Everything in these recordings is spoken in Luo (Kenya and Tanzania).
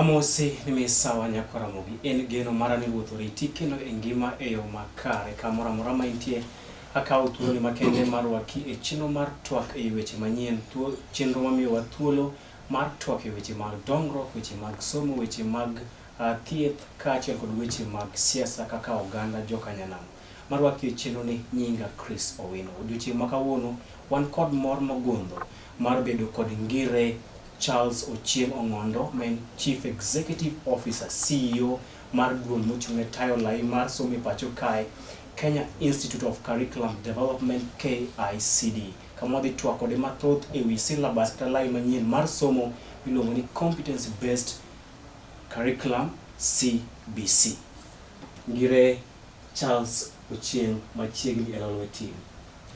Amosi ni misawa nyakwa Ramogi, en geno mara ni Ruoth oriti kendo e ngima e yo makare kamoro amora ma intie. Akawo thuoloni makende mar rwaki e chenro mar twak e weche manyien, chenro mamiyowa thuolo mar twak e weche mag dongruok, weche mag somo, weche mag thieth kaachiel kod weche mag siasa kaka oganda jokanyanam. Marwaki e chenro ni nyinga Chris Owino. Odiochieng' ma kawuono wan kod mor mogundho mar bedo kod Ngire Charles Ochieng Ong'ondo ma en Chief Executive Officer CEO mar duol mochung' ne tayo lai mar somo e pacho kae Kenya Institute of Curriculum Development KICD kama wadhi twak kode mathoth e wi syllabus kata lai manyien mar somo miluongo ni Competency Based Curriculum CBC. Ngire Charles Ochieng machiegni e Lolwe TV.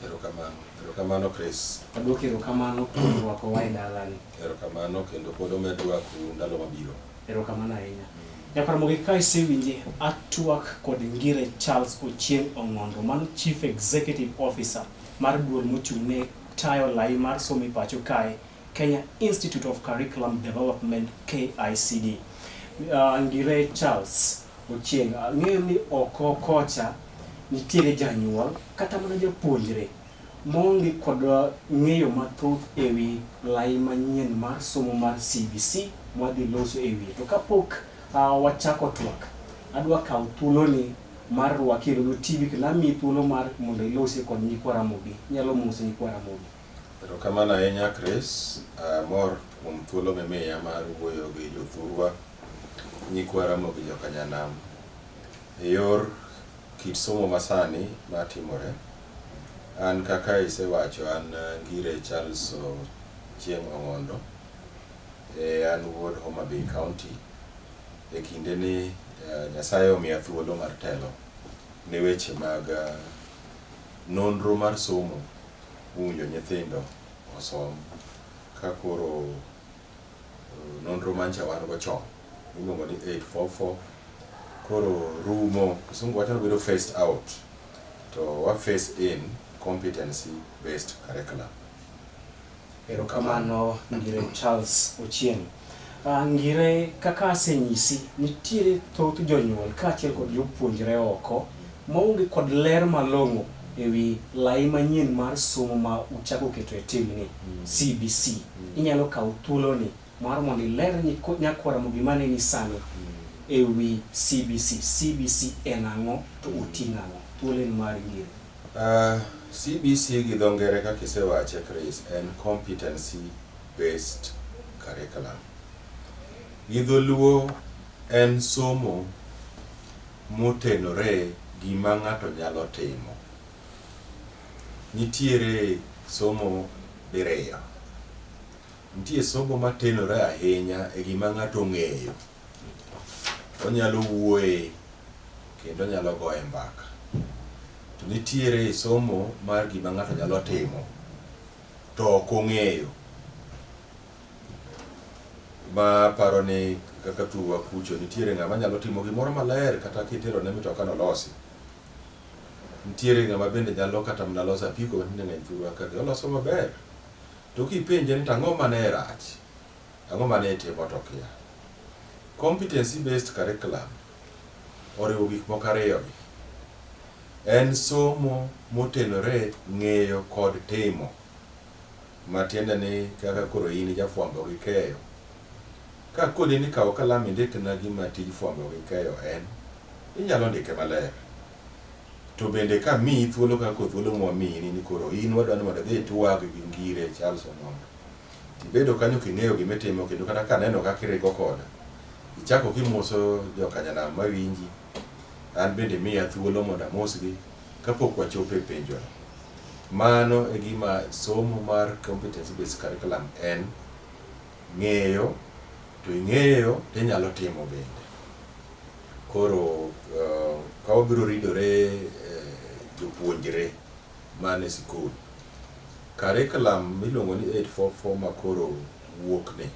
Erokamano. Erokamano Chris. Aduoko erokamano kuom rwakowa e dalani. Erokamano kendo pod omed rwaku ndalo mabiro. Erokamano ahinya. Nyakwar Mogi ka isewinje atwak kod Ngire Charles Ochieng Ong'ondo mano Chief Executive Officer mar duol mochung' ne tayo lai mar somo e pacho kae Kenya Institute of Curriculum Development KICD. Ngire Charles Ochieng, ang'eyo ni oko kocha nitiere janyuol kata mana japuonjre maonge kod ng'eyo mathoth e wi lai manyien mar somo mar CBC mwadhi loso e wiye. To kapok wachako twak, adwa kawo thuoloni mar rwaki e Lolwe TV kendo amiyi thuolo mar mondo ilosie kod nyikwa Ramogi. Inyalo moso nyikwa Ramogi. Erokamano ahinya Chris, amor kuom thuolo mimiya mar wuoyo gi jothurwa, nyikwa Ramogi Jokanyanam e yor kit somo masani matimore. An kaka isewacho an Ngire Charles Ochieng Ong'ondo, an wuod Homa Bay County. E kinde ni Nyasaye omiya thuolo mar telo ne weche mag nonro mar somo mowinjo nyithindo osom ka koro nonro mancha wan go chon miluongo ni 844 koro rumo kisungu wacho ni bedo phased out to wa phase in competency based curriculum. Erokamano Ngire Charles Ochieng. Ngire, kaka asenyisi, nitiere thoth jonyuol kaachiel kod jopuonjre oko maonge kod ler malong'o e wi lai manyien mar somo ma uchako keto e timni, CBC. Inyalo kawo thuoloni mar mondo iler nyakwa Ramogi maneni sani e wi CBC. CBC en ang'o to oting'o ang'o? Thuolo en mari Ngire. CBC gi dho ngere kaka isewache Chris en competency based curriculum. Gi dholuo en somo motenore gima ng'ato nyalo timo. Nitiere somo diriyo. Nitie somo matenore ahinya e gima ng'ato ong'eyo. Onyalo wuoye kendo onyalo goye mbaka. To nitiere somo mar gima ng'ato nyalo timo to ok ong'eyo. Ma paro ni kaka thurwa kucho nitiere ng'ama nyalo timo gimoro maler kata kitero ne mitoka nolosi. Nitiere ng'ama bende nyalo kata mana loso apiko matinde ng'eny thurwa ka oloso maber. To kipenje ni to ang'o mane rach? Ang'o mane itimo to okia. Competency based curriculum oriwo gik moko ariyo gi. En somo motenore ng'eyo kod timo. Matiende ni kaka koro in jafwambo gi keyo. Ka koni ni kaw kalam indikna gima tij fwambo gi keyo en, inyalo ndike maler. To bende ka miyi thuolo kaka thuolo mwamiyi ni koro in wadwa ni mondo idhi itwag gi Ngire Charles Ong'ondo. Tibedo kanyo king'eyo gima itimo kendo kata kaneno kaka iringo koda, ichako kimoso jokanyanam mawinji, an bende miya thuolo mondo amosgi kapok wachopo e penjono. Mano e gima somo mar competency based curriculum en, ng'eyo to ing'eyo to inyalo timo bende. Koro ka wabiro ridore jopuonjre man e sikul, curriculum miluongo ni 844 ma koro wuok ni,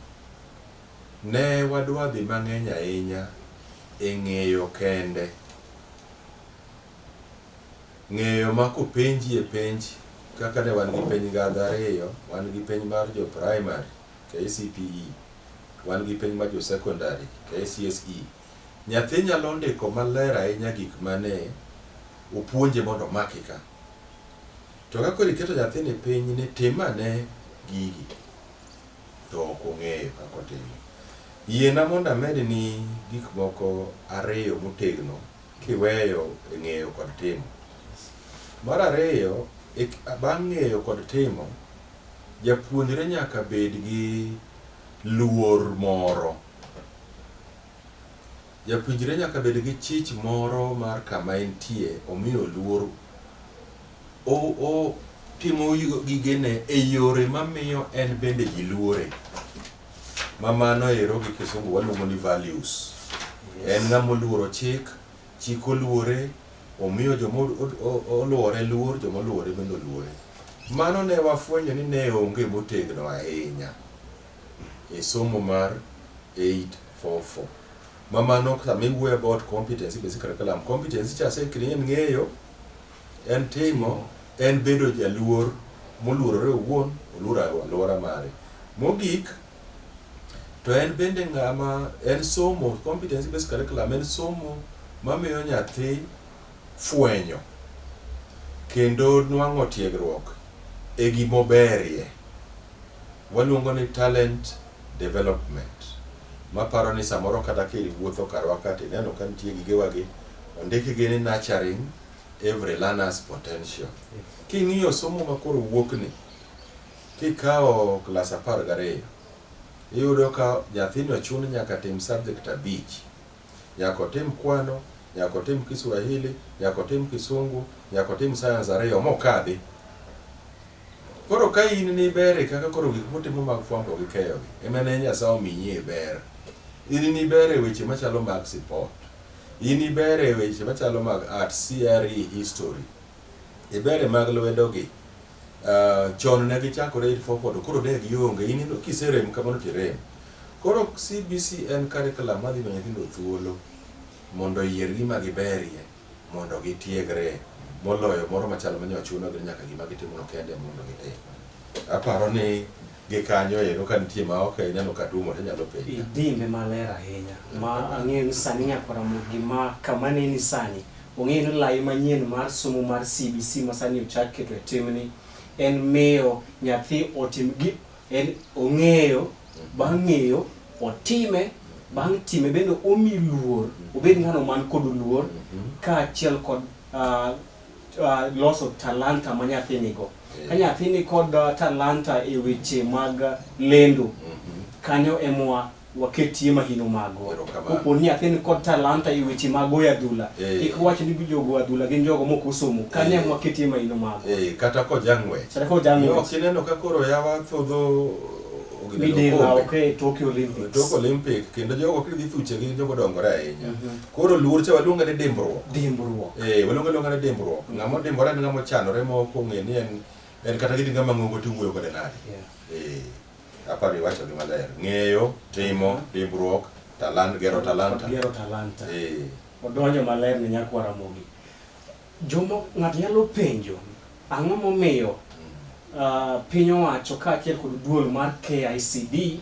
ne wadwa dhi mang'eny ahinya e ng'eyo kende. Ng'eyo ma kopenji e penj kaka ne wan gi penj ngadho ariyo, wan gi penj mar jo primary KCPE wan gi penj mar jo secondary, KCSE. Nyathi nyalo ndiko maler ahinya gik mane opuonje mondo omaki ka. To ka koro iketo nyathini piny ni tim ane gigi, to ok ong'eyo kaka otimo. Yiena mondo amedni gik moko ariyo motegno kiweyo e ng'eyo kod timo. Mar ariyo, bang' ng'eyo kod timo, japuonjre nyaka bed gi luor moro. Japuonjre nyaka bed gi chich moro mar kama entie, omiyo luor. Otimo gigene e yore mamiyo en bende ji luore. Ma mano ero gi kisungu waluongo ni values. En ng'ama oluoro chik, chik oluore, omiyo joma oluore luor, joma oluore bende oluore. Mano ne wafwenyo ni ne onge motegno ahinya e somo mar 844. Ma mano sama iwuoyo about competency based curriculum, competency cha asekni en ng'eyo, en timo, en bedo jaluor moluorore owuon, oluoro alwora mare. Mogik, to en bende ng'ama en somo, competency based curriculum en somo mamiyo nyathi fwenyo kendo nwang'o tiegruok e gimoberie. Waluongo ni talent development. Maparo ni samoro kata kiwuotho karwa ka tineno ka nitie gigewagi, ondikgi ni nurturing every learner's potential. King'iyo somo ma koro wuokni, kikawo klas 12, iyudo ka nyathini ochun nyaka tim subject 5. Nyaka otim kwano, nyaka otim Kiswahili, nyaka otim Kisungu, nyaka otim science 2 mokadhi. Koro ka in ni ber kaka koro gik motimo mag fwambo gi keyo gi, ema ne Nyasaye omiyi ber. In ni ber e weche machalo mag sport. In iber e weche machalo mag art, CRE, history. Iber e mag lwedo gi. Chon ne gichakore 844 to koro ne gionge. In kiserem kamano to irem. Koro CBC en curriculum madhi miyo nyithindo thuolo mondo oyier gima giberie mondo gitiegre moloyo moro machalo ma nyochuno gi nyaka gima gitimono kende mondo gitim. Aparo ni gikanyo ero ka nitie ma ok ineno ka dumo to inyalo penja. Idimbe maler ahinya ma ang'eyo ni sani nyakwar Ramogi ma kama neni sani ong'eyo ni lai manyien mar somo mar CBC ma sani ochak keto e timni en miyo nyathi otim gi en ong'eyo bang' ng'eyo otime bang' time bende omi luor obed ng'ano man kod luor kaachiel kod loso talanta ma nyathi nigo. Ka nyathi ni kod talanta e weche mag lendo, kanyo emwa waketie mahino magwa. Kopo ni nyathi ni kod talanta e weche mag goyo adhula, kik wach ni jogo adhula gin jogo mok osomo, kanyo emwa waketie mahino magwa. Kata kojang'wech. Kata kojang'wech. Ok ineno ka koro yawa thodho Midila ok e Tokyo Olympics. Tokyo Olympic kendo jogo kidhi thuche gi jogo dongore ahinya. Koro luor cha waluonge ni dimbruok. Dimbruok. Waluonge luonga ni dimbruok. Ng'ama odimbore en ng'ama ochanore ma ok ong'e ni en kata gidhi ng'ama ng'ongo to iwuoyo kode nade. Aparo iwacho gi maler. Ng'eyo, timo, dimbruok, talant, gero talanta. Gero talanta. Odonjo maler ne nyakwar Ramogi. Jomo ng'ato nyalo penjo ang'o momiyo piny owacho kaachiel kod duol mar KICD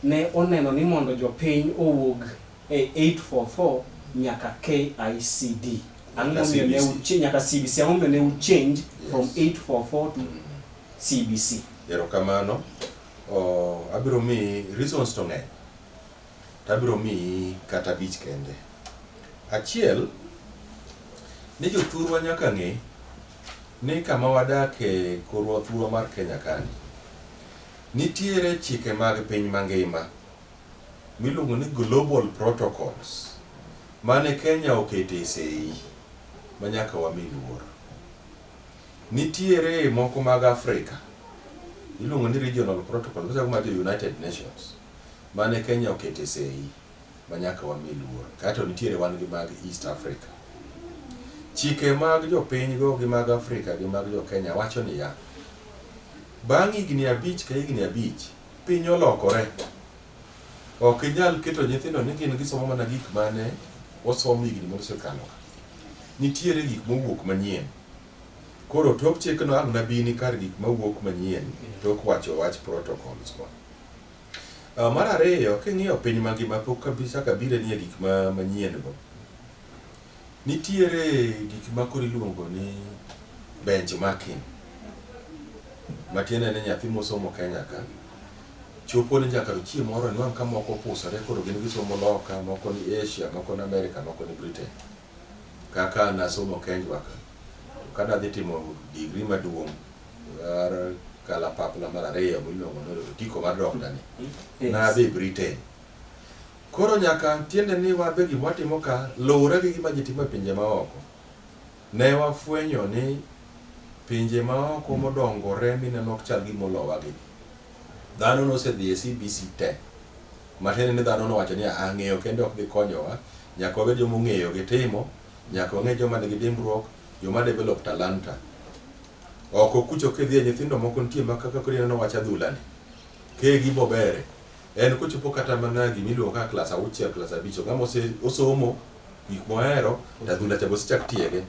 ne oneno ni mondo jopiny owuog e 844 nyaka KICD. Ang'o momiyo ne nyaka CBC, ang'o momiyo ne u change from 844 to CBC? Erokamano. Abiro miyi reasons to ng'eny. To abiro miyi kata 5 kende. Achiel, ni jothurwa nyaka ng'e ni kama wadake korwa thurwa mar Kenya kani, nitiere chike mag piny mangima miluongo ni global protocols mane Kenya okete sei ma nyaka wami luor. Nitiere moko mag Afrika iluongo ni regional protocols machalo mar jo United Nations mane Kenya okete sei ma nyaka wami luor. Kaeto nitiere wan gi mag East Africa. Chike mag jopiny go gi mag Afrika gi mag jo Kenya wacho niya, bang' higni 5 ka higni 5 piny olokore. Ok inyal keto nyithindo ni gin gisomo mana gik mane osom higni mosekalo ka. Nitiere gik mowuok manyien. Koro tok chikno ang' nabini kar gik mawuok manyien tok wacho wach protocols go. Mar ariyo, king'iyo piny mangima pok kabisa kabire nie gik ma manyien go. Nitiere gik ma koro iluongo ni benchmarking. Matiende ni nyathi mosomo Kenya ka, chopo ni nyaka to chieng' moro inwang' ka moko opusore koro gin gisomo loka, moko ni Asia, moko ni America, moko ni Britain. Kaka nasomo Kenjwa ka, to ka nadhi timo degree maduong' mar kalapapla mar ariyo miluongo ni otiko mar doctor ni, nadhi Britain. Koro nyaka tiende ni wabe gima watimo ka luwore gi gima ji timo e pinje maoko. Ne wafwenyo ni pinje maoko modongore mineno ok chal gima olowagi. Dhano nosedhi e CBC te. Matiende ni dhano nowacho ni ah, ng'eyo kende ok dhi konyowa, nyaka wabed joma ong'eyo gi timo, nyaka wang'e joma nigi dimbruok, joma develop talanta. Oko kucho kidhiye nyithindo moko nitie ma kaka koro ineno wach adhula ni. Kegi bobere. En kochopo kata mana gima iluongo kaka klas auchiel, klas abich, ng'ama osomo gik mohero, to adhula cha be osechak tiege.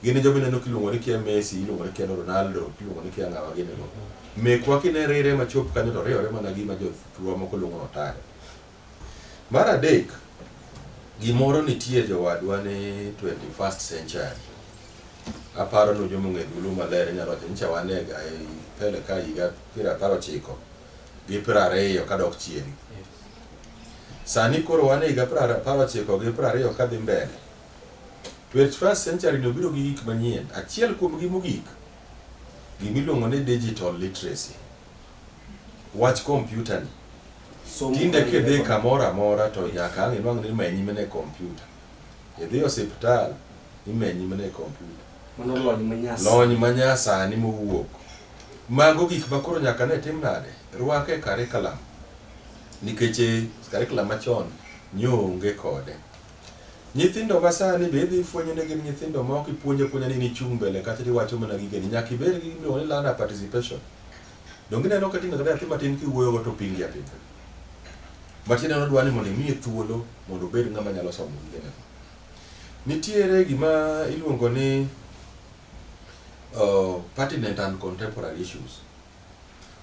Gin e joma ineno kiluongo ni kia Messi, iluongo ni kia Ronaldo, iluongo ni kia ng'awa gini go. Mekwa kine rire machop kanyo to riwore mana gima jothurwa moko luongo ni otare. Mar adek, gimoro nitie jowadwa ni 21st century. Aparo ni joma ong'e dholuo maler inyalo wacho ni cha wan e pele ka higa piero apar ochiko gi piero ariyo kadok chien. Sani koro wan e higa piero apar ochiko gi piero ariyo kadhi mbele. 21st century ni obiro gi gik manyien. Achiel kuom gi mogik, gimiluongo ni digital literacy. Wach kompyuta ni. Tinde kidhi kamoro amora to nyaka ang' inwang' ni imenyi mana e kompyuta. Idhi e osiptal, imenyi mana e kompyuta. Mano lony manyasani. Lony manyasani mowuok. Mago gik ma koro nyaka ne tim nade? Rwak e curriculum. Nikech curriculum machon nyo onge kode. Nyithindo ma sani be idhi ifwenyo ni gin nyithindo ma ok ipuonj apuonja ni nichung' mbele kacha tiwacho mana gigeni. Nyaka ibed gi gimiluongo ni learner participation. Donge ineno ka tinde kata nyathi matin kiwuoyogo to pingi apinga. Matiende ni odwa ni mondo imiye thuolo mondo obed ng'ama nyalo somo gigene. Nitiere gima iluongo ni pertinent and contemporary issues.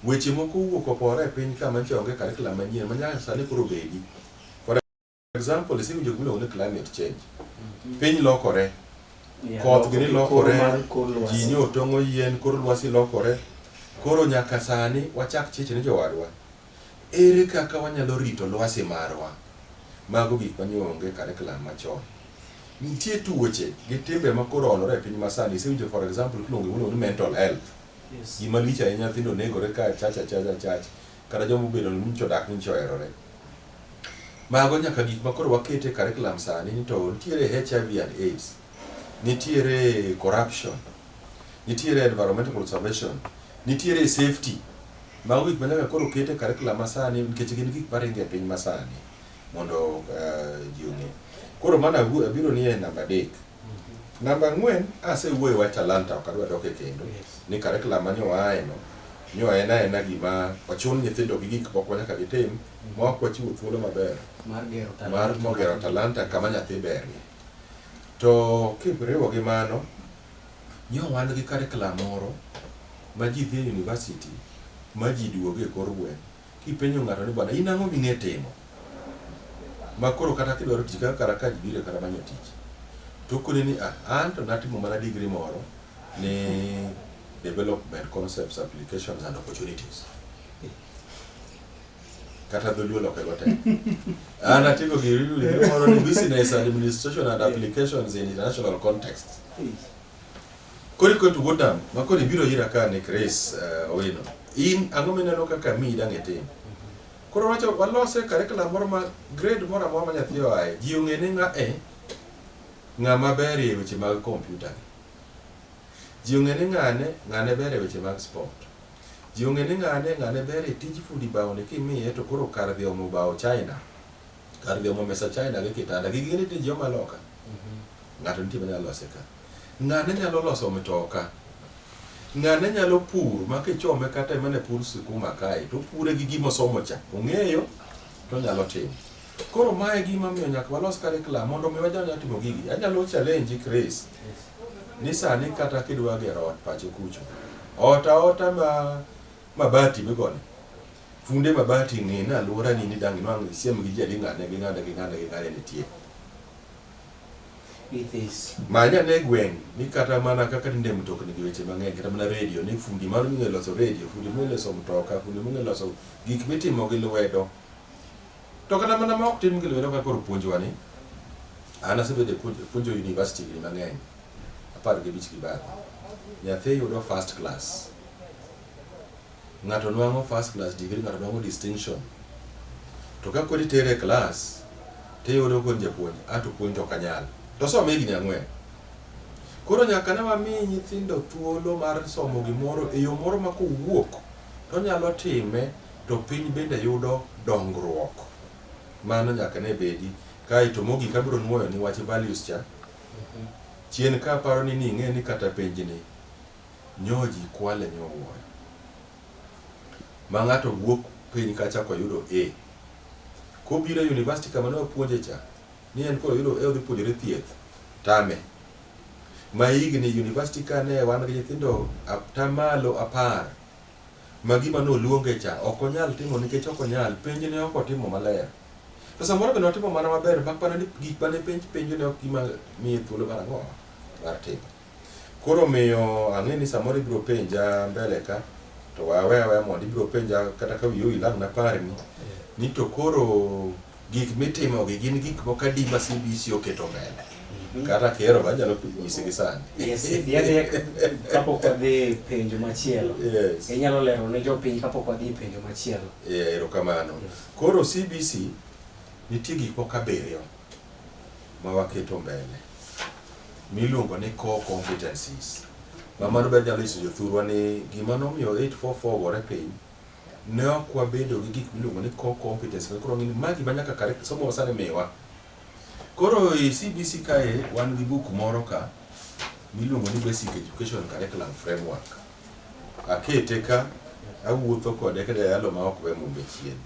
Weche moko owuok opore e piny ka manyicha onge curriculum manyien ma nyaka sani koro obedi. For example, isewinjo gima iluongo ni climate change. Piny lokore. Koth gini lokore, ji nyo tong'o yien, kor lwasi lokore. Koro nyaka sani wachak chich ni jowadwa. Ere kaka wanyalo rito lwasi marwa? Mago gik manyo onge curriculum machon. Nitie tuoche gi timbe ma koro oolore e piny masani. Isewinjo for example kiluongo gima iluongo ni mental health. Gima lich ahinya nyithindo negore ka chach achacha chach. Kata joma obedo ni nyocha odak ni nyocha oherore. Mago nyaka gik ma koro wakete e curriculum sani ni to nitiere HIV and AIDS. Nitiere corruption. Nitiere environmental conservation. Nitiere safety. Mago gik ma nyaka koro ket e curriculum masani nikech gin gik maringo e piny masani mondo ji ong'e. Koro mano abiro ni e namba adek. Namba ang'wen, asewuoyo wach talanta ok adwa dok e kendo. Ni curriculum ma nyo waaye no, nyo en aena gima ochun nyithindo gi gik moko nyaka gitim ma ok wachiwo thuolo maber mar gero talanta. Mar mogero talanta kama nyathi berie. To kiriwo gi mano, nyo wan gi curriculum moro ma ji dhi e university ma ji duogo e kor gweng'. Kipenjo ng'ato ni bwana in ang'o ming'e timo? Ma koro kata kidwaro tich kaka kara ka ji biro kata manyo tich. To okoni ni ah, an to natimo mana degree moro ni development concepts, applications and opportunities. Kata dholuo loke go tek. An atimo giri moro ni business administration and applications in international context. Koro iko to wuod nam, ma koro ibiro ira ka ni Chris Owino. In ang'o mineno kaka miyi dang' itim? Koro wacho walose curriculum moro ma grade moro amora ma nyathi oaye, ji ong'e ni ng'a e ng'ama ber e weche mag kompyuta ni. Ji ong'e ni ng'ane, ng'ane ber e weche mag sport. Ji ong'e ni ng'ane, ng'ane ber e tij fundi bao ni kimiye to koro kar dhi omo bao China, kar dhi omo mesa China gi kitanda, gigi gin tij joma loka. Ng'ato nitie manyalo lose ka. Ng'ane nyalo loso mtoka. Ng'ane nyalo pur ma kichome kata mana pur sikuma kae to opure gi gima osomo cha. Ong'eyo to onyalo timo. Koro mae gima miyo nyaka walos curriculum mondo mi wanyal timo gigi. Anyalo challenge Chris ni sani kata kidwa gero ot pacho kucho. Ot aota ma mabati migone. Funde mabati ng'i ni aluora ni ni dang' inwang' isiem gi ji adi ng'ane gi ng'ane gi ng'ane gi ng'ane nitie. Ithis. Many ane gweng' ni kata mana kaka tinde mtokni gi weche mang'eny kata mana redio ni fundi mar mong'e loso redio, fundi mong'e loso mtoka, fundi mong'e loso gik mitimo gi lwedo. To kata mana ma ok tim gi lwedo kaka koro puonjwa ni, an asebedo e puonjo, puonjo university higni mang'eny, 15 gi bathe. Nyathi yudo first class. Ng'ato nwang'o first class degree, ng'ato nwang'o distinction. To ka koro itere e class, tiyudo koni japuonj, ato puonj to ok anyal. To osome higni 4. Koro nyaka ne wami nyithindo thuolo mar somo gimoro e yo moro ma kowuok to onyalo time to piny bende yudo dongruok. Mano nyaka ne bedi. Kaeto mogik abiro nuoyo ni wach values cha. Chien ka aparo ni ning'e ni kata penjni nyo ji kwale nyowuoyo. Ma ng'ato wuok piny kacha koyudo A. Kobiro e university kama ne wapuonje cha, ni en koro oyudo A odhi puonjore thieth, tame. Ma higni university ka ne wan gi nyithindo atamalo 10 ma gima noluonge cha ok onyal timo nikech ok onyal, penj ne ok otimo maler. To samoro be notimo mana maber mak mana ni gik mane penj penjo ne ok gima miye thuolo mar ang'o mar timo. Koro omiyo ang'e ni samoro ibiro penja mbele ka to wawe aweya mondo ibiro penja kata ka wiyi owil ang' naparni ni to koro gik mitimogi gin gik moko adi ma CBC oketo mbele. Kata kihero be anyalo nyisi gi sani. Yes, dhi adhiya kapok wadhi penjo machielo. Yes. Inyalo lero ne jopiny kapok wadhi penjo machielo. Yeah, erokamano. Yes. Koro CBC nitie gik moko 7 ma waketo mbele miluongo ni core competencies. Ma mano ber nyalo nyiso jothurwa ni gima nomiyo 844 ogore piny ne ok wabedo gi gik miluongo ni core competencies. Ma koro ng'ini ma gima nyaka kare somo sani miwa. Koro e CBC kae wan gi buk moro ka miluongo ni Basic Education Curriculum Framework. Akete ka awuotho kode ka jayalo ma ok we mumbe chien.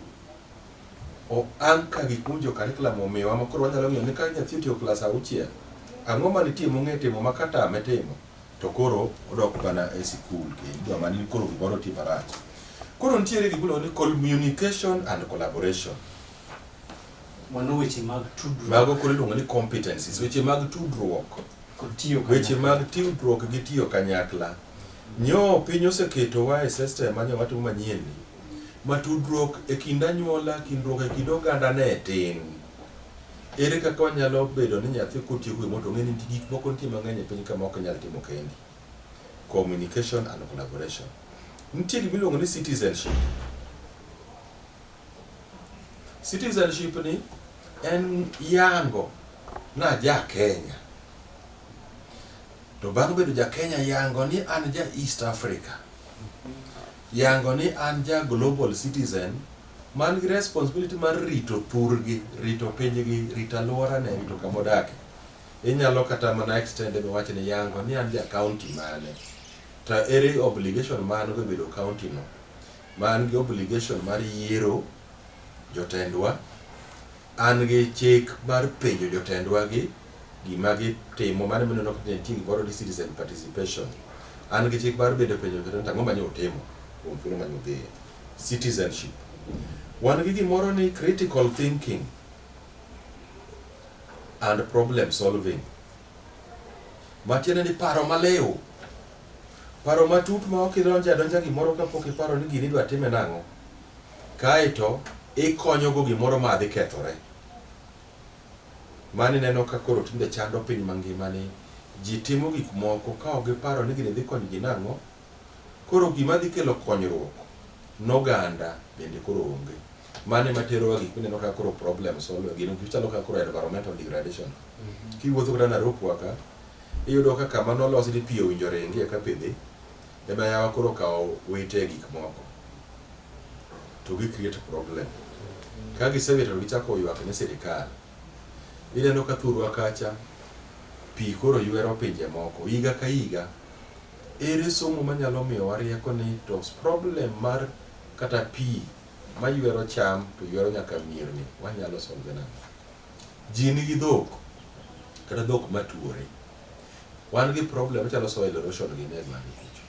O anka gik mowinjo curriculum omiwa ma koro wanyalo ng'iyo ni ka nyathi otieko klas 6, ang'o manitie mong'e timo ma katame timo to koro odok mana e sikul kendo idwa mana ni koro gimoro nitie marach. Koro nitiere gik miluongo ni communication and collaboration. Mano weche mag tudruok. Mago koro iluongo ni competencies, weche mag tudruok. Kod tiyo Weche kanyakla. mag tudruok gi tiyo kanyakla. Nyo piny oseketowa e system ma nyo watimo manyien ni, ma tudruok e kind anyuola, kindruok e kind oganda ne tin. Ere kaka wanyalo bedo ni nyathi kotieko gimoro to ong'e ni gik moko nitie mang'eny e piny ka ma ok inyal timo kendi. Communication and collaboration. Nitie gima iluongo ni citizenship. Citizenship ni en yango na ja Kenya. To bang' bedo ja Kenya yango ni an ja East Africa. Yango ni an ja global citizen man gi responsibility mar rito thurgi, rito pinygi, rito alworane, rito kama odake. Inyalo kata mana extend miwach ni yango ni an ja county mane. To ere obligation ma an go e bedo county no. Ma an gi obligation mar yiero jotendwa, an gi chik mar penjo jotendwa gi gima gitimo, mano mineno ka nitie gimoro ni citizen participation. An gi chik mar bende penjo jotendwa to ang'o ma nyo utimo kuom thuolo ma nyo udhiye. Citizenship. Wan gi gimoro ni critical thinking and problem solving. Matiende ni paro maliw. Paro matut ma ok idonjo adonja gimoro kapok iparo ni gini idwa time nang'o. Kaeto ikonyogo gimoro ma dhi kethore. Mano ineno ka koro tinde chando piny mangima ni ji timo gik moko ka ok giparo ni gini dhi konyo ji nang'o. Koro gima dhi kelo konyruok noganda bende koro onge. Mano ema terowa gik mineno ka koro problem solve gin chalo ka koro environmental degradation. Kiwuotho kata Narok wa ka, iyudo ka kama nolos ni pi owinjo ringi eka pi dhi, ema yawa koro okawo wite gik moko. To gi create problem. Ka gisewito to gichako ywak ne sirikal. Ineno ka thurwa kacha, pi koro ywero pinje moko higa ka higa. Ere somo manyalo miyowa rieko ni to problem mar kata pi maywero cham to ywero nyaka mierni wanyalo solve nang'o? Ji nigi dhok kata dhok matuore. Wan gi problem machalo soil erosion gi e gwenge kucho.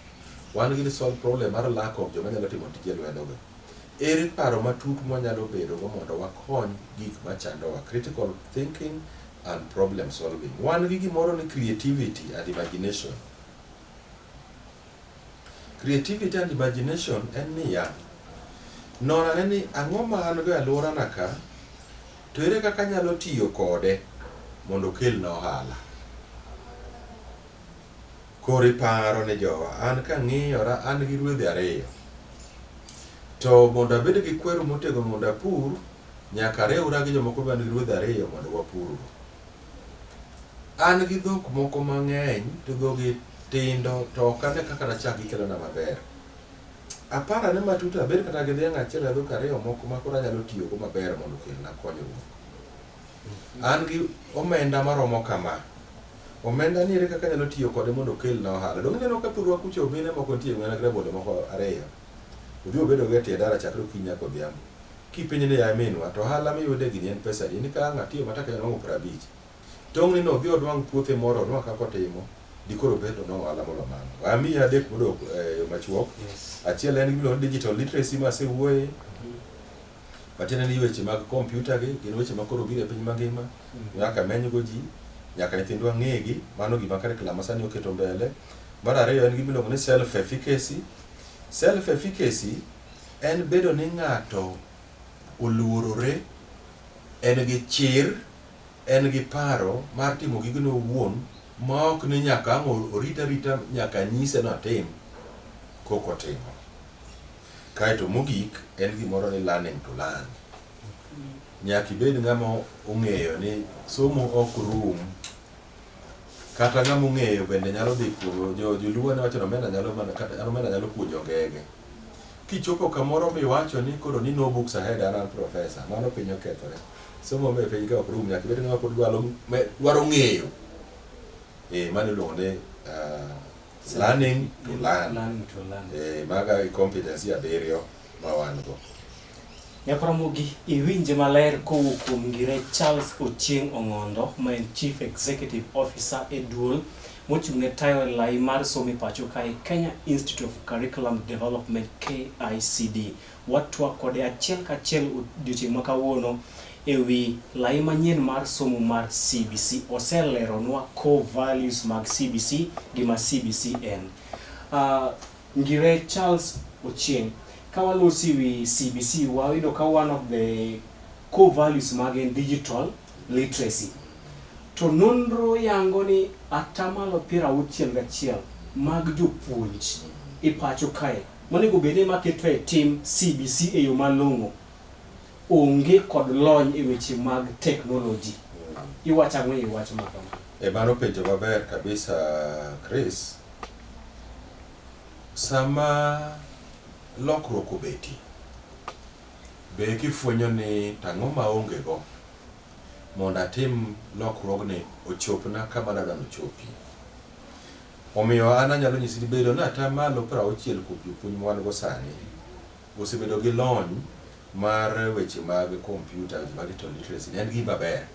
Wan gi solve problem mar lack of joma nyalo timo tije lwedo gi. Ere paro matut mwanyalo bedo go mondo wakony gik machandowa? Critical thinking and problem solving. Wan gi gimoro ni creativity and imagination. Creativity and imagination en niya, non ane ni ang'o ma an go e alworana ka, to ere kaka anyalo tiyo kode mondo okelna ohala. Koro iparo ni jowa, an kang'iyora an gi ruedhi ariyo. To mondo abed gi kweru motegno mondo apur, nyaka ariwra gi jomoko man gi ruedhi ariyo mondo wapurgo. An gi dhok moko mang'eny to dhogi tindo to ok ane kaka dachak gikelona maber. Aparo ane matut abed kata gi dhiang' achiel kata dhok ariyo moko ma koro anyalo tiyogo maber mondo okelna konyruok. An gi omenda maromo kama. Omenda ni ere kaka anyalo tiyo kode mondo okelna ohala. Donge ineno ka thurwa kucha mine moko nitie mana gi rabolo moko ariyo. Odhi obedo go e tie dara chakre okinyi nyaka odhiambo. Kipenje ni yaye minwa to ohala miyudo e gini en pesa adi? Ni ka ang' atiyo matek anwang'o 50. Tong'ni no odhi onwang' puothe moro onwang' kaka otimo dikoro obed onwang' ohala molo mano. Amiyi adek modok e yo machuok. Yes. Achiel en gimiluongo ni digital literacy ma asewuoye. Matiende ni weche mag kompyuta gi gin weche ma koro biro e piny mangima. Nyaka menygo ji, nyaka nyithindwa ng'egi, mano gima curriculum ma sani oketo mbele. Mar ariyo en gima iluongo ni self efficacy. Self efficacy en bedo ni ng'ato oluorore, en gi chir, en gi paro mar timo gigene owuon ma ok ni nyaka ang' orit arita nyaka nyise ni otim kok otimo. Kaeto mogik en gimoro ni learning to learn. Nyaka ibed ng'ama ong'eyo ni somo ok rum. Kata ng'ama ong'eyo bende nyalo dhi kuom jo joluo ne wacho ni omenda nyalo mana kata omenda nyalo puonjo ngege. Kichopo kamoro miwacho ni koro ni no books ahead an an professor, mano piny okethore. Somo me piny ka ok rum nyaka ibed ng'ama pod dwaro dwaro ng'eyo. Eh, mano iluongo ni learning to learn. Learning to learn. Eh, maga e competency abiriyo ma wan go. Nyakwaramogi iwinje maler kowuok kuom Ngire Charles Ochieng' Ong'ondo ma en Chief Executive Officer e duol mochung' ne tayo lai mar somo e pacho kae Kenya Institute of Curriculum Development KICD. Watwak kode achiel kachiel odiochieng' ma kawuono e wi lai manyien mar somo mar CBC. Oseleronwa core values mag CBC gima CBC en. Ngire Charles Ochieng', ka walosi wi CBC wayudo ka one of the core values mag en digital literacy. To nonro yango ni atamalo 61 mag jopuonj e pacho kae monego bed ni maketo e tim CBC e yo malong'o onge kod lony e weche mag teknoloji. Iwacho ang'o e wach ma kama? E mano penjo maber kabisa Chris. Sama lokruok obeti, be kifwenyo ni tang'o maonge go mondo atim lokruogni ochopna kama nadwa nochopi. Omiyo an anyalo nyisi ni bedo ni atamalo 60 kuom jopuonj ma wan go sani osebedo gi lony mar weche mag kompyuta, weche mag digital literacy en gima ber.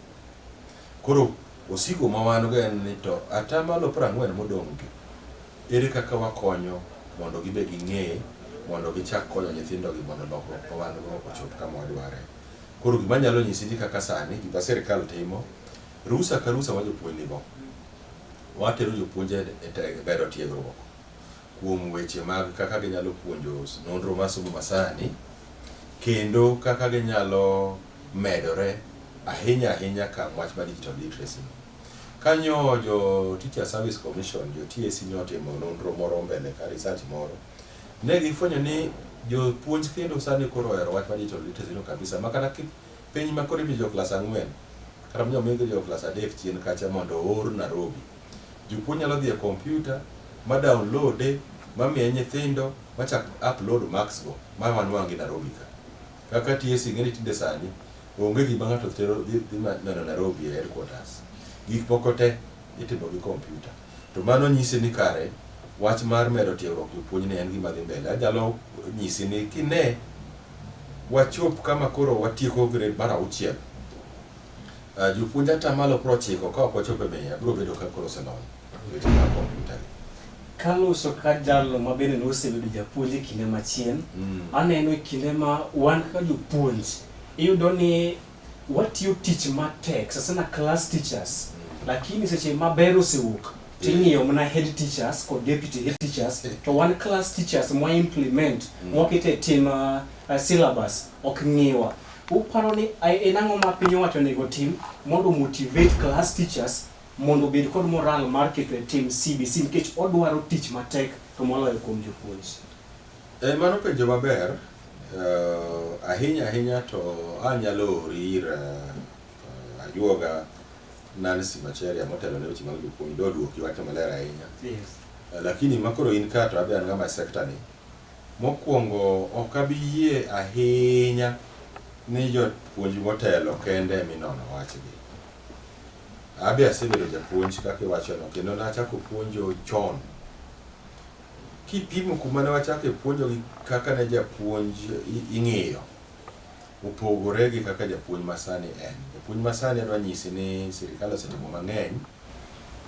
Koro osigo ma wan go en ni to atamalo 40 modong' gi ere kaka wakonyo mondo gibe ging'e mondo gichak konyo nyithindo gi mondo lokruok ma wan go ochop kama wadware. Koro gima anyalo nyisi ni kaka sani gima sirikal timo, rusa ka rusa ma jopuonj nigo, watero jopuonj e bero tiegruok kuom weche mag kaka ginyalo puonjo nonro mar somo masani kendo kaka ginyalo medore ahinya ahinya ka wach mar digital literacy. Kanyo jo Teacher Service Commission, jo TSC ne otimo nonro moro mbele ka research moro. Ne gifwenyo ni jopuonj kendo sani koro ohero wach mar digital literacy no kabisa ma kata piny ma koro imiyo jo klas 4 kata miyo jo klas 3 chien kacha mondo oor Nairobi. Jopuonj nyalo dhi e kompyuta ma download ma miye nyithindo ma chak upload marks go ma wanwang' gi Nairobi ka. Kaka TSC ng'eni tinde sani onge gima ng'ato tero dhi neno Nairobi e headquarters. Gik moko te itimo gi kompyuta. To mano nyisi ni kare wach mar medo tiegruok jopuonj ni en gima dhi mbele. Anyalo nyisi ni kine wachop kama koro watieko grade mar 6, jopuonj atamalo 90 ka ok wachopo e 100 biro bedo ka koro oselony e weche mag kompyuta gi. Kaloso ka jalno ma bende nosebedo japuonj e kinde machien, aneno e kinde ma wan kaka jopuonj, iyudo ni watiyo tich matek, sasana class teachers, lakini seche ma ber osewuok, ting'iyo mana head teachers kod deputy head teachers, to wan class teachers mwa implement, mwaketo e tim syllabus, ok ng'iwa. Uparo ni en ang'o ma piny owacho onego otim mondo motivate class teachers mondo obed kod moral mar keto e tim CBC nikech odwaro tich matek to moloyo kuom jopuonj? Mano penjo maber. Ahinya ahinya to anyalo ori ir ajuoga Nancy Macharia motelo ne weche mag jopuonj do duoki wachno maler ahinya. Lakini makoro in ka to abe an ng'ama e sekta ni. Mokwongo ok abi yie ahinya ni jopuonj motelo kende eminono wachgi. Abe asebedo japuonj kaka iwachono kendo nachako puonjo chon. Kipimo kuma ne wachako e puonjo gi kaka ne japuonj ing'iyo, opogore gi kaka japuonj masani en. Japuonj masani adwa nyisi ni sirikal osetimo mang'eny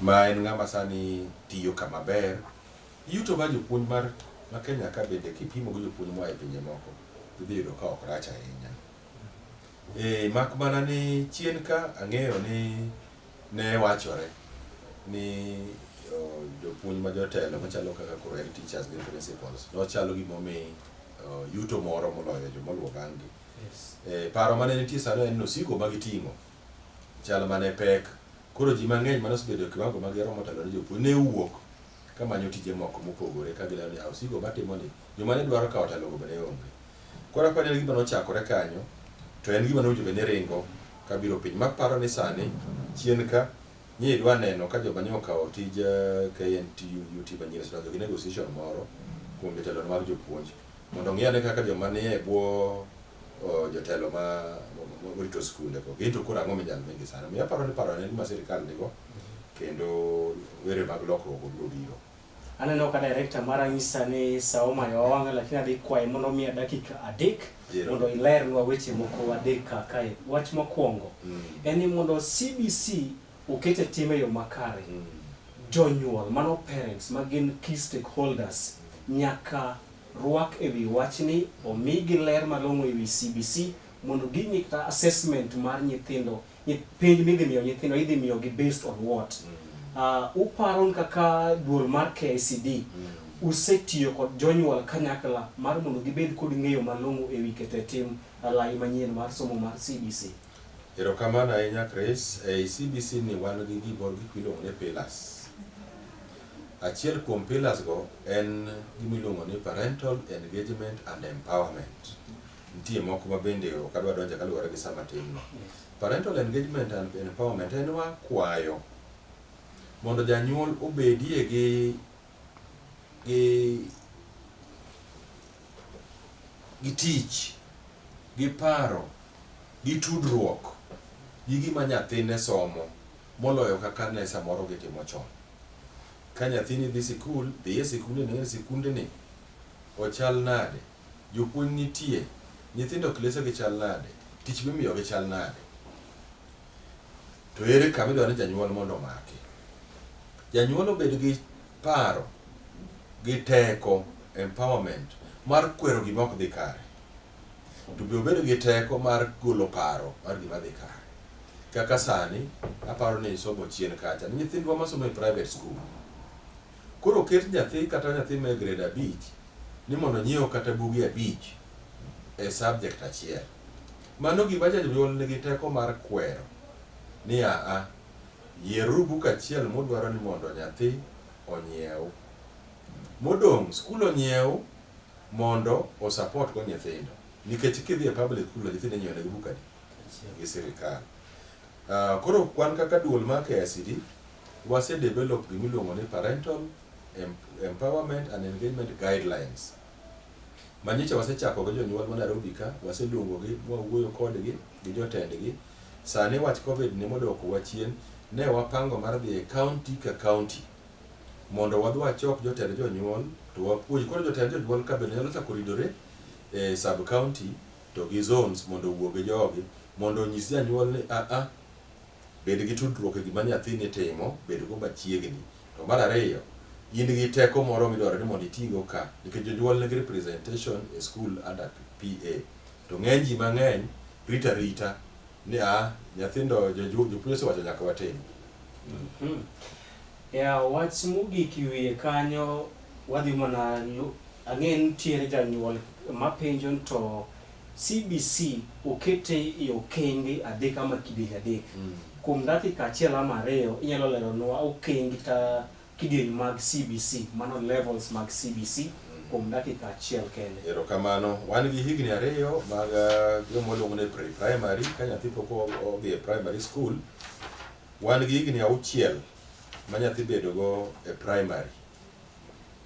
ma en ng'ama sani tiyo kama ber. Yuto mar jopuonj mar ma Kenya ka bende kipimo gi jopuonj moa e pinje moko, idhi yudo ka ok rach ahinya. Mak mana ni chien ka ang'eyo ni ne wachore ni jopuonj ma jotelo machalo kaka koro head teachers gi principals nochalo gimomi yuto moro moloyo joma oluwo bang' gi. Paro mane nitie sano en ni osigo ma giting'o chal mane pek. Koro ji mang'eny mane osebedo e kiwango ma giromo telo ne jopuonj ne wuok kamanyo tije moko mopogore ka gineno ni osigo matimo ni joma ne dwaro kawo telogo be ne onge. Koro aparo ni en gima nochakore kanyo to en gima nowinjo bed ni ringo kabiro piny. Maparo ni sani chien ka nye idwa neno ka joma nye okawo tij KMTUT manyien osedonjo gi negotiation moro kuom jotelo mar jopuonj mondo ong'i ane kaka joma nie bwo jotelo ma orito skunde go gin to koro ang'o minyal migi sani. Omiyo aparo ni paro en gima sirikal nigo kendo were mag lokruok biro biro. Aneno ka director mara nyisa ni sa omayo wang'a lakini adhi kwaye mondo omiya dakika 3 mondo ilernwa weche moko 3 kae. Wach mokwongo en ni mondo CBC oket e tim e yo makare, jonyuol mano parents ma gin key stakeholders nyaka rwak e wi wachni, omigi ler malong'o e wi CBC mondo ging'i kata assessment mar nyithindo, penj midhi miyo nyithindo idhi miyogi based on what. Uparo ni kaka duol mar KICD usetiyo kod jonyuol kanyakla mar mondo gibed kod ng'eyo malong'o e wi keto e tim lai manyien mar somo mar CBC? Erokamano ahinya Chris. Ei CBC ni wan gi gimoro gik miluongo ni pillars. Achiel kuom pillars go en gima iluongo ni parental engagement and empowerment. Nitie moko ma bende ok adwa donje kaluwore gi sama tin no. Parental engagement and empowerment en wakwayo mondo janyuol obedie gi tich, gi paro, gi tudruok gi gima nyathine somo moloyo kaka ne samoro gitimo chon. Ka nyathini dhi sikul, dhi e sikunde ni, sikunde ni ochal nade, jopuonj nitie, nyithindo klese gi chal nade, tich mimiyogi chal nade. To ere kama idwaro ni janyuol mondo omaki? Janyuol obed gi paro, gi teko, empowerment mar kwero gima ok dhi kare. To be obed gi teko mar golo paro mar gima dhi kare. Kaka sani, aparo ni isomo chien kacha, ni nyithindwa masomo e private school. Koro oket nyathi kata nyathi ma e grade 5 ni mondo onyiew kata buge 5 e subject achiel. Mano gima janyuol nigi teko mar kwero ni aa, yieruru buk achiel mudwaro ni mondo nyathi onyiew. Modong' skul onyiew mondo o support go nyithindo. Nikech kidhi e public school nyithindo inyiewo negi buk adi? Gi sirikal. Koro kwan kaka duol mar KICD wase develop gima iluongo ni parental empowerment and engagement guidelines. Manyicha wasechako gi jonyuol ma Nairobi ka, waseluongogi mwawuoyo kodgi gi jotendgi. Sani wach Covid ni modwokowa chien, ne wapango mar dhi e county ka county mondo wadhi wachok jotend jonyuol to wapuonj. Koro jotend jonyuol ka bende nyalo chako ridore e sub county to gi zones mondo owuo gi jogi mondo onyis janyuol ni a a bed gi tudruok e gima nyathini timo, bed go machiegni. To mar ariyo, In gi teko moro midwaro ni mondo itigo ka, nikech jonyuol nigi representation e school under PA. To ng'eny ji mang'eny rito arita ni a nyithindo jopuonj osewacho nyaka watim. Ya wach mogik e wiye kanyo wadhi mana ang'e nitiere janyuol mapenjo ni to CBC okete e okenge adek ama kidieny adek. Kuom dakika achiel ama ariyo inyalo leronwa okenge kata kidieny mag CBC, mano levels mag CBC kuom dakika achiel kende. Erokamano. Wan gi higni ariyo mag gima waluongo ni pre-primary ka nyathi pok odhi e primary school. Wan gi higni auchiel ma nyathi bedo go e primary.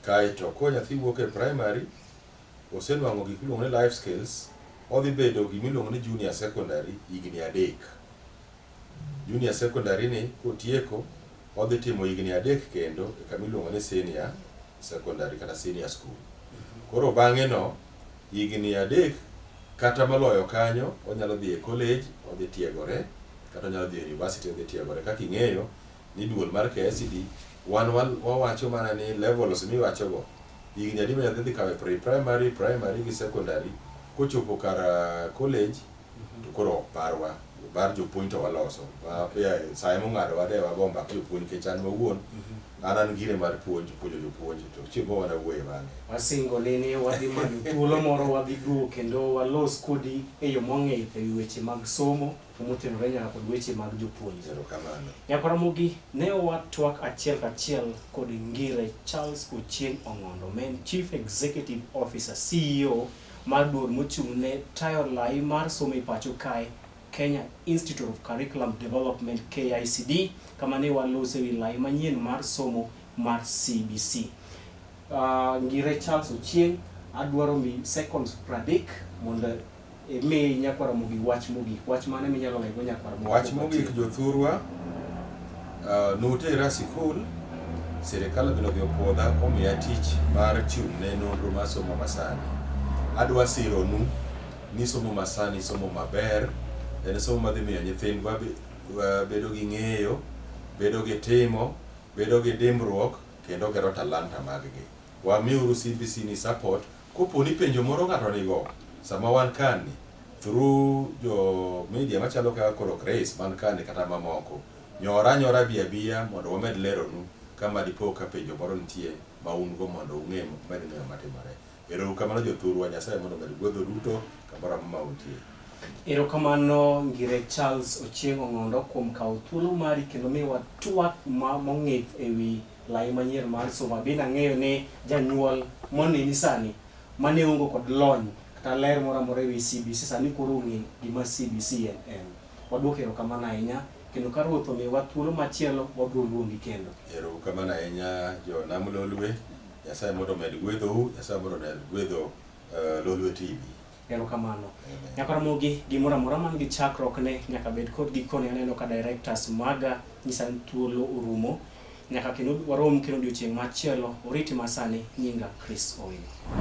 Kaeto ko nyathi wuok e primary, osenwang'o gik miluongo ni life skills, odhi bedo gimiluongo ni junior secondary higni adek. Junior secondary ni kotieko, odhi timo higni adek kendo e kama iluongo ni senior secondary kata senior school. Koro bang'e no, higni adek kata moloyo kanyo, onyalo dhi e college, odhi tiegore, kata onyalo dhi e university odhi tiegore. Kaka ing'eyo ni duol mar KICD, wan wawacho mana ni levels miwachogo, higni adi ma nyathi dhi kawo e pre-primary, primary gi secondary, kochopo kar college, to koro ok parwa, mar jopuonj to waloso. Sa emong'ado wade wago mbak jopuonj nikech an mawuon, an gire mar puonj, puonjo jopuonj, to chieng' moro wanawuoye bang'e. Wasingo ni wadhi manyo thuolo moro wadhi duogo kendo walos kodi e yo mong'ith e wi weche mag somo motenore nyaka kod weche mag jopuonj. Erokamano. Nyakwa Ramogi, ne watwak achiel kachiel kod Ngire Charles Ochieng' Ong'ondo, ma en Chief Executive Officer CEO mar duol mochung' ne tayo lai mar somo e pacho kae, Kenya Institute of Curriculum Development KICD, kama ne walose wi lai manyien mar somo mar CBC. Ngire Charles Ochieng', adwaro mi seconds 30 mondo imi nyakwa Ramogi wach mogik. Wach mane minyalo wego nyakwa Ramogi? Wach mogik jothurwa, notera sikul, sirikal bende odhi opuodha omiya tich mar chung' ne nonro mar somo masani. Adwa sironu ni somo masani somo maber, en somo madhi miyo nyithindwa bedo gi ng'eyo, bedo gi timo, bedo gi dimbruok, kendo gero talanta mag-gi. Wamiuru CBC ni support, kopo ni penjo moro ng'ato nigo, sama wan kani, through jo media machalo kaka koro Grace man kani kata mamoko, nyora nyora bi abiya mondo wamed leronu kama dipo ka penjo moro nitie ma un go mondo ung'e med ng'eyo matimore. Ero kamano jothurwa, Nyasaye mondo omed gwedho duto kamoro amora ma untie. Erokamano Ngire Charles Ochieng' Ong'ondo kuom kawo thuolo mari kendo miwa twak ma mong'ith e wi lai manyien mar somo. Abende ang'eyo ni janyuol moneni sani mane onge kod lony kata ler moro amora e wi CBC sani koro ong'e gima CBC en. Waduoko erokamano ahinya kendo ka Ruoth omiyowa thuolo machielo wabiro luongi kendo. Ero kamano ahinya jo Nam Lolwe, Nyasaye mondo omed gwedhou, Nyasaye mondo omed gwedho Lolwe TV. Erokamano. Nyakwa Ramogi, gimoro amora man gi chakruok ne nyaka bed kod gikone. Aneno ka directors maga nyisa ni thuolo orumo. Nyaka kendo warom kendo odiochieng' machielo. Oriti masani, nyinga Chris Owino.